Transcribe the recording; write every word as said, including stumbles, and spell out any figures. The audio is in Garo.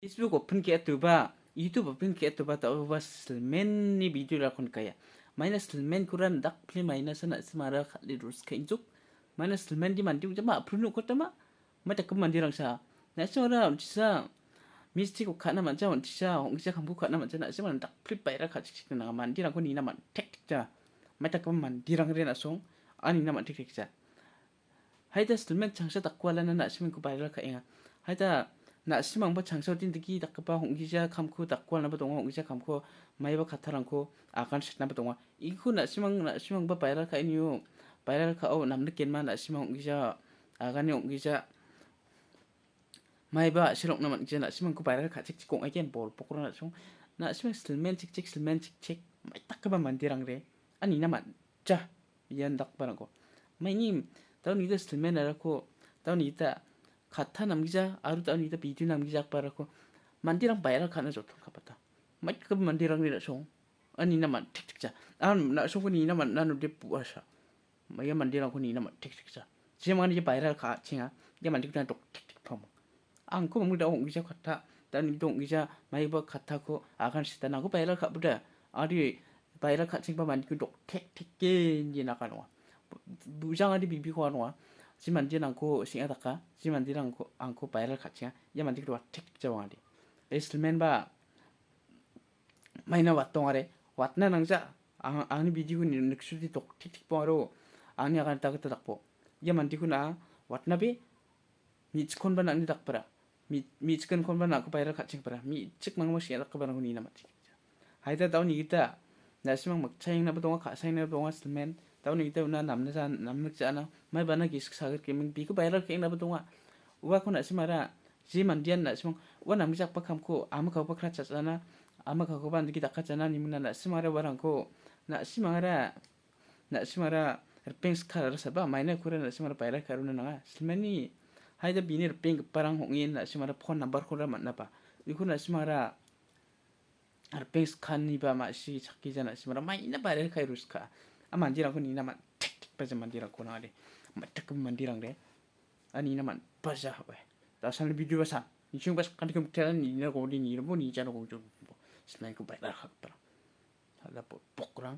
Facebook open ka·etoba, YouTube open ka·etoba, ta·oba silmenni video-rangko nikaya. Maina silmenkora dakpli mainasa na·simara kal·e ruska injuk. Maina silmendi mandi ujama apruno kotama. Mai dakgipa manderangsa. Na·simara on·tisa mistiko ka·na man·ja, on·tisa ong·gija kamko ka·na man·ja, na·simara dakpli baira ka·chik chik nanga. Manderangko nina man·tekja. Mai dakgipa manderangre na·song. Anina man·tektekja. Haida silmen changsa dakkualana na·simangko baira ka·enga. Haida na·simangba changsa otindiki dakgipa ong·gija kamko dakkualnaba donga, ong·gija kamko maiba kattarangko agan sitnaba donga. Iko na·simang, na·simangba baira ka·enio, baira ka·o namnikenma na·simang ong·gija, agani ong·gija, maiba a·sirokna man·gija na·simangko baira ka·chik chik ong·aiken bol pokro na·song. Na·simang silmen chik chik, silmen chik chik, maitanggipa manderangre. Anina man·ja. Ian dakbarangko. Maini, tauni gita silmen arako, tauni gita katta namgija, aro tauni gita bidu namgijakbarako. Manderang baira ka·na joton ka·bata. Maitgipa manderangni na·song. Anina man·tektekja. An na·songko nina man·na node bu·asa. Maia manderangko nina man·tektekja. Jemani baira ka·chenga. Ia mandekna dok·tektek pamang. Angko mamui da ong·gija katta, da ni dong·gija maiba kattako agan sita nangko baira ka·bida. Ari baira ka·chengba mandiko dok tek teke ni naka nonga. Bujang ari bibiko nonga. Ji mande nangko sing·a daka, ji mande nangko angko baira ka·chenga. Ia mandiko dok tek tek jawang ari. Resilmen ba maina watongare, watna nangja. Ang, angni video ni niksudi dok tik tik bongaro, angni agan dagita dakbo. Ia mandikuna watna be, mi·chikkonba nangni dakbara. Mi, mi·chikkonba nangko baira ka·chengpara. Mi·chik mangmo sia dakgipa nangko nina man·chik. Haida dao nigita, na·simang mikchaengnaba donga, ka·saengnaba donga, silmen. Dao nigita una namna ja-, namnik ja·ana. Maibana gisik sagrik geming, biko baira ka·engnaba donga. Uako na·simara, je mandean na·simang, ua namgijakba kamko, ama kakoba kratchachana, ama kakoba andike dakachana, nimina na·simara uarangko, na·simara, na·simara ripeng skara saba, maina kura na·simara baira ka·rona nanga. Silmeni, haida bini ripenggiparang ong·e na·simara phone number-kora man·naba. Uko na·simara, ripeng skaniba ma·si chakki jana simara maina baira ka·e ruska. A manderangko nina man-, tik tik baja manderangko nangade. Ma·, tik manderangde. A nina man-, baja hawe. Dasani video basa. Nising bas kan kem tela nina godi nina bo nina godi. Selain ko baira ka·para. Hala po-, pokrang.